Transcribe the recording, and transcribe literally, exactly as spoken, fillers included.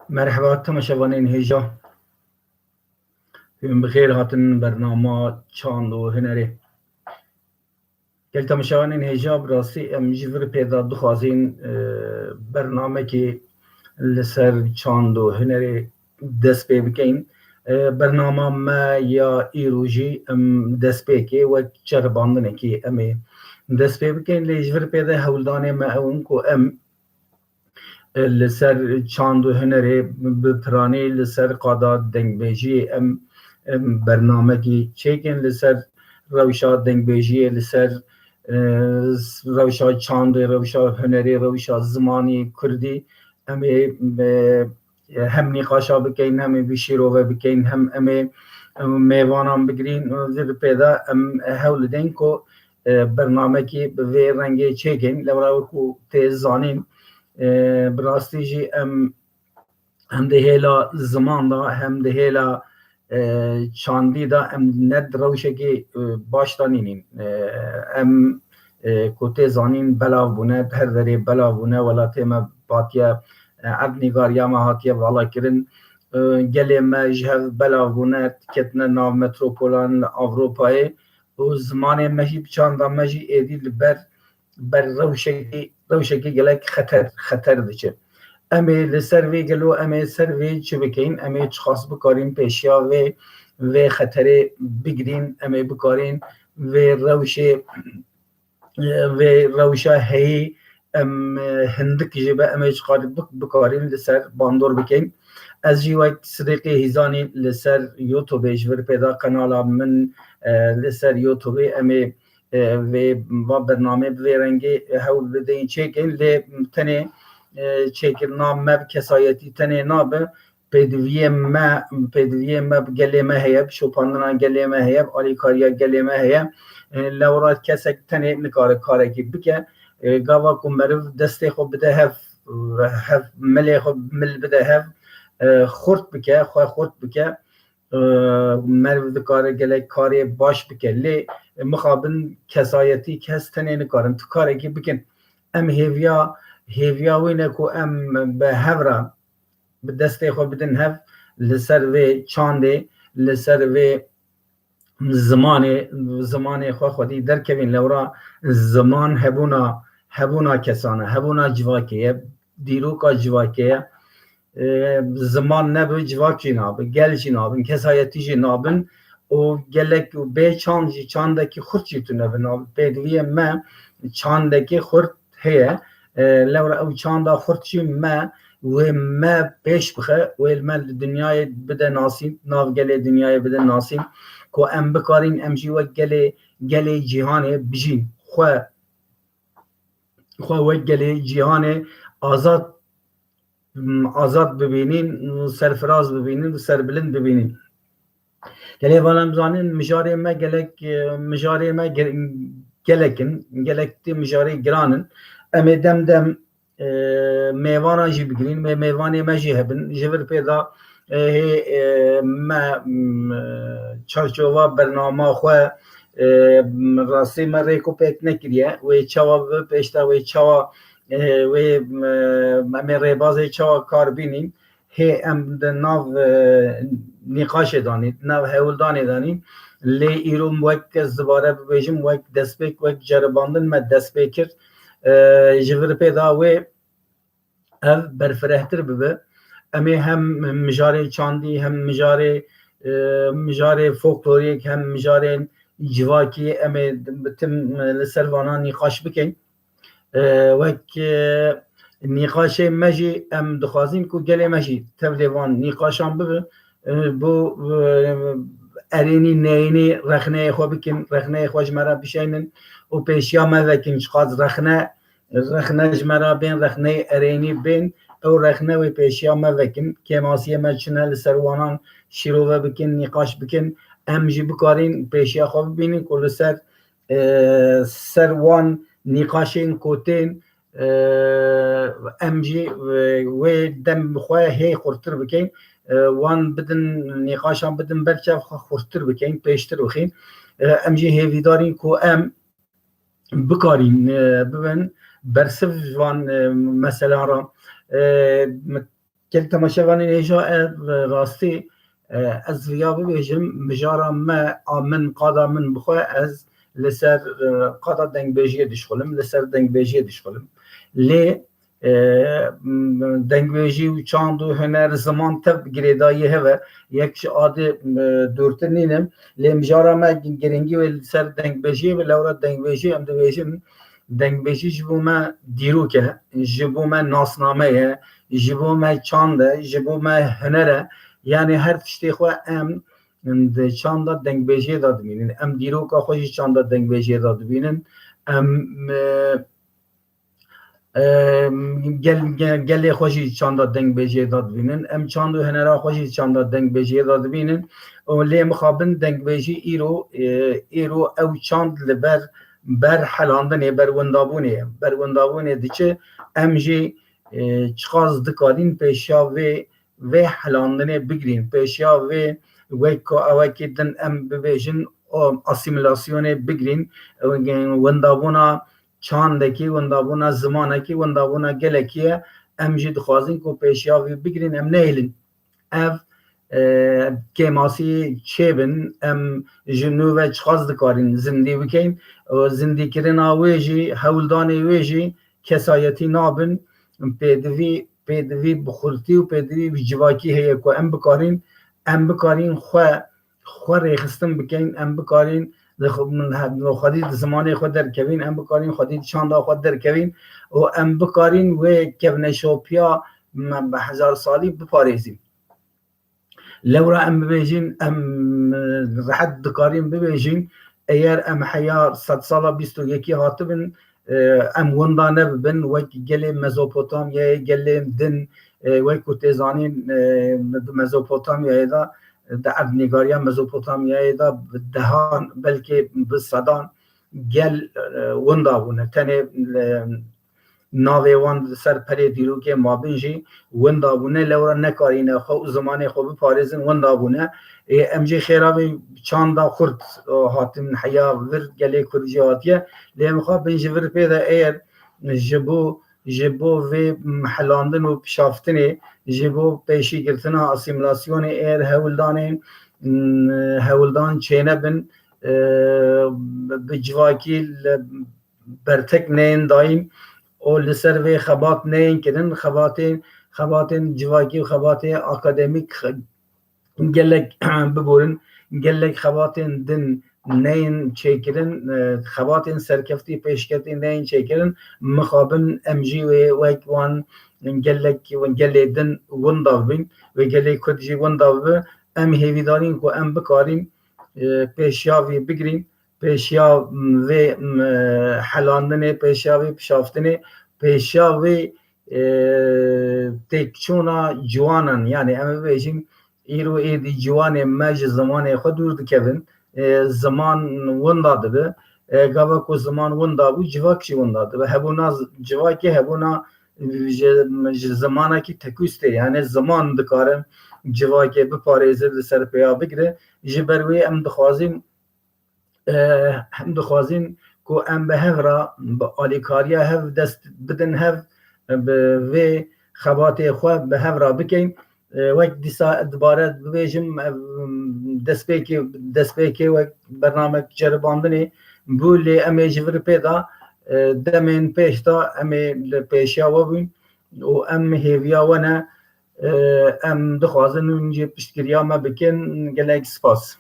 Merheba temaşevanên hêja. Hûn bi xêr hatin bernama Çand û Hunerê. Gel temaşevanên hêja, bi rastî em ji vir pê de dixwazin, e, bernamekê li ser çand û hunerê dest pê bikeyin. E, bernama me ya îro jî em dest pê kê wek ceribandinekê em ê dest pê bikeyin. Lê ji vir pê de hewldanê me ew in ku em, e, li ser çand û hunerê bi piranî li ser qada dengbêjiyê em, em bernamekî çêkin, li ser rewşa dengbêjiyê, li ser, e, rewşa çandê, rewşa hunerê, rewşa zimanî kurdî em ê, e, hem nîqaşa bikeyin, hem ê bi şîrove bikeyin, hem em ê, em mêvanan bigirîn. Vê pê de em hewl didin ku, e, bernamekî bi vê rengê çêkin. Lewra wekî tê zanîn, e, bi rastî jî em, hem di hêla ziman de, hem di hêla, e, çandî de em ne di rewşekî, e, baş de nînîn. E, em, e, ku tê zanîn belav bûne, di her derê belav bûne, welatê me hatiye, e, erdnîgariya me hatiye valakirin. E, gelê me ji hev belav bûne, ketine nav metropolan li Ewropayê û zimanê me jî bi çanda me jî êdî li ber, ber rewşekî, rewşekî gelek xeter, xeter diçe. Em ê li ser vê gelo, em ê ser vê çi bikeyin? Em ê çiqas bikarîn pêşiya vê, vê xeterê bigirîn? Em ê bikarîn vê rewşê, vê rewşa heyî em, e, hindik jî be, em ê çiqas bik-, bikarîn li ser bandor bikeyin. Ez jî wek Sidîqê Hîzanî li ser YouTubeê ji vir pê de qenala min, e, li ser YouTubeê em ê, e, vê va bernamê bi vê rengê hewl bidin çêkin. Lê tenê, e, çêkirina me bi kesayetî tenê nabe. Pêdiviyê me, pêdiviyê me bi gelê me heye, bi şopandina gelê me heye, bi alîkariya gelê me heye. E, lewra kesek tenê nikare karekî bike. E, gava ku meriv destê xwe bide hev, hev milê xwe mil bide hev, e, xurt bike, xwe xurt bike. E, meriv dikare gelek karê baş bike. Lê mixabin kesayetî kes tenê nikarin tu karekî bikin. Em hêviya, hêviya wî ne ku em bi hev re bi destê xwe bidin hev li ser vê çandê, li ser vê zimanê, zimanê xwe xwedî derkevin. Lewra ziman hebûna, hebûna kesan e, hebûna civakê ye, dîroka civakê ye. E, ziman nebe civak jî nabe, gel jî nabin, kesayetî jî nabin. Û gelek û bê çand jî, çandekî xurt jî tune be. Pêdiviyê me çandekî xurt heye. E, lewra ew çanda xurt jî me, wê me pêş bixe, wê me li dinyayê bide nasîn, nav gelê dinyayê bide nasîn, ku em bikarîn, em jî wek gelê, gelê cîhanê bijîn. Xwe, xwe wek gelê cîhanê azad, m, azad bibînîn, serfiraz bibînîn û serbilind bibînîn. Gelê van em zanin, mijarê me gelek, e, mijarê me ge-, gelek in, gelek tê mijarê giran in. Em ê dem dem, e, mêvanan jî bigirîn, wê mêvanê me jî hebin. Ji vir pê de, e, hê, e, me, m, e, çarçova bernama xwe, e, m, rastî me rêk û pêk nekiriye. Wê çawa bibe, pêşta wê çawa, e, wê, m, e, em ê rêbazê çawa kar bînîn. Hê em di nav, e, nîqaşê danî, di nav hewldanê danî, lê îro wek ez dibare bibêjim, wek destpêk, wek ceribandin me dest pê kir. E, ji vir pê da wê ev berfirehtir bibe. Em ê hem mijarê çandî, hem mijarê, e, mijarê folklorîk, hem mijarên civakî em ê bi tim li ser vana nîqaş bikin. E, wek, e, nîqaşê me jî em dixwazin ku gelê me jî tevlê van nîqaşan bibe. E, bo, e, erênî neyênî rexneyê xwe bikin, rexneyê xwe ji me re bişeynin û pêşiya me vekin, çiqas rexne, rexne ji me re bên, rexneyê erênî bên, ew rexne wê pêşiya me vekin. Kêmasiyê me çi ne, li ser wanan şîrove bikin, nîqaş bikin, em jî bikarîn pêşiya xwe bibînin ku li ser, e, ser wan nîqaşên ku tên, e, em jî, e, wê dem xwe hê xurtir bikin, e, wan bidin, nîqaşan bidin ber çav, xwe xurtir bikin, pêştir bixin. E, em jî hêvîdarîn ku em bikarîn, e, bibin bersiv ji van, e, meselan re. E, Gelek temaşevanên hêja, e, rastî, e, ez viya bibêjim, mijara me a min, qada min bixwe, ez li ser, e, qada dengbêjiyê dişxulim, li ser dengbêjiyê dişxulim. Lê, e, m, dengbêjî û çand û huner, ziman tev girêdayî heve, yek ji adê, e, dûrtir nînim. Lê mijara me giringî wê li ser dengbêjiyê be, lewra dengbêjî em dibêjin, dengbêjî ji bo me dîrok e, ji bo me nasname ye, ji bo me çand e, ji bo me huner e. Yanî her tiştê xwe em di çanda dengbêjiyê de dibînin. Em dîroka xwe jî çanda dengbêjiyê de dibînin. Em, e, e, gel-, gel-, gelê xwe jî çanda dengbêjiyê de dibînin. Em çand û hunera xwe jî çanda dengbêjiyê de dibînin. Û lê mixabin dengbêjî îro, e, îro ew çand li ber, ber helandinê, ber windabûnê ye. Ber windabûnê diçe, em jî, e, çiqas dikarîn pêşiya vê, vê helandinê bigirîn, pêşiya vê, wek ku ewekî din em bibêjin, o asîmîlasyonê bigirîn, windabûna çandekî, windabûna zimanekî, windabûna gelekî ye. Em jî dixwazin ku pêşiya vê bigirîn, em nehêlin ev, e, kêmasî çêbin, em ji nû ve çiqas dikarîn zindî bikeyn. Û zindîkirina wê jî, hewldanê wê jî kesayetî nabin. Pêdivî, pêdivî bi xurtî û pêdivî bi civakî heye ku em bikarîn, em bikarîn xwe, xwe rêxistin bikeyn, em bikarîn li xwe-, min he-, xwedî di zimanê xwe derkevîn, em bikarîn xwedî di çanda xwe derkevîn û em bikarîn wê kevneşopiya me bi hezar salî biparêzîn. Lewra em bibêjin, em, e, rehet dikarîn bibêjin, eger em heya sedsala bîst û yekî hatibin, e, em winda nebibin, wek gelê Mezopotamyayê, gelên din, e, wek ku tê zanîn, e, di Mezopotamyayê de, di erdnîgariya Mezopotamyayê de bi dehan, belkê bi sedan gel, e, winda bûne. Tenê, e, navê wan li ser perê dîrokê mabin jî winda bûne, lewra nekarîne xwe û zimanê xwe biparêzin, winda bûne. Ê, em jî xêra vê çanda xurt, e, hatin heya vir, gelê Kurd jî hatiye. Lê em xwe bin ji vir pê de, eger ji bo, ji bo vê, m, helandin û pişaftinê, ji bo pêşîgirtina asîmîlasyonê, eger hewldanê, m, hewldan çênebin, e, bi civakî li bertek neyên dayîn û li ser vê xebat neyên kirin, xebatên, xebatên civakî û xebatê akademîk gelek biborin, gelek xebatên din neyên çêkirin, e, xebatên serkeftî pêşketî neyên çêkirin, mixabin em jî wê wek wan gelek, gelê din winda bibin, wê gelê Kurd jî winda bibe. Em hêvîdarîn ku em bikarîn, e, pêşiya vê bigirîn, pêşiya, m, vê, m, helandinê, pêşiya vê pişaftinê, pêşiya vê, e, têkçûna ciwanan, yanî em bibêjin, îro êdî ciwanê me ji zimanê xwe dûr dikevin, e, ziman winda dibe, e, gava ku ziman winda bû, civak jî winda dibe. Hebûna z-, civakê hebûna ji, ji zimanekî tekûz tê, yanî ziman dikare civakê biparêze, li ser pêya bigire. Ji ber wê em dixwazin, e, em dixwazin ku em bi hev re, bi alîkariya hev dest bidin hev, bi vê xebatê xwe bi hev re bikeyn. E, wek dîsa dibare bibêjim, e, destpêkê, destpêkê wek bernamek ceribandinê bû, lê em ê ji vir pê de, e, demên pêş de em ê li pêşiya we bûn û em hêviya we ne, e, em dixwazin hûn jî piştgiriya me bikin. Gelek spas.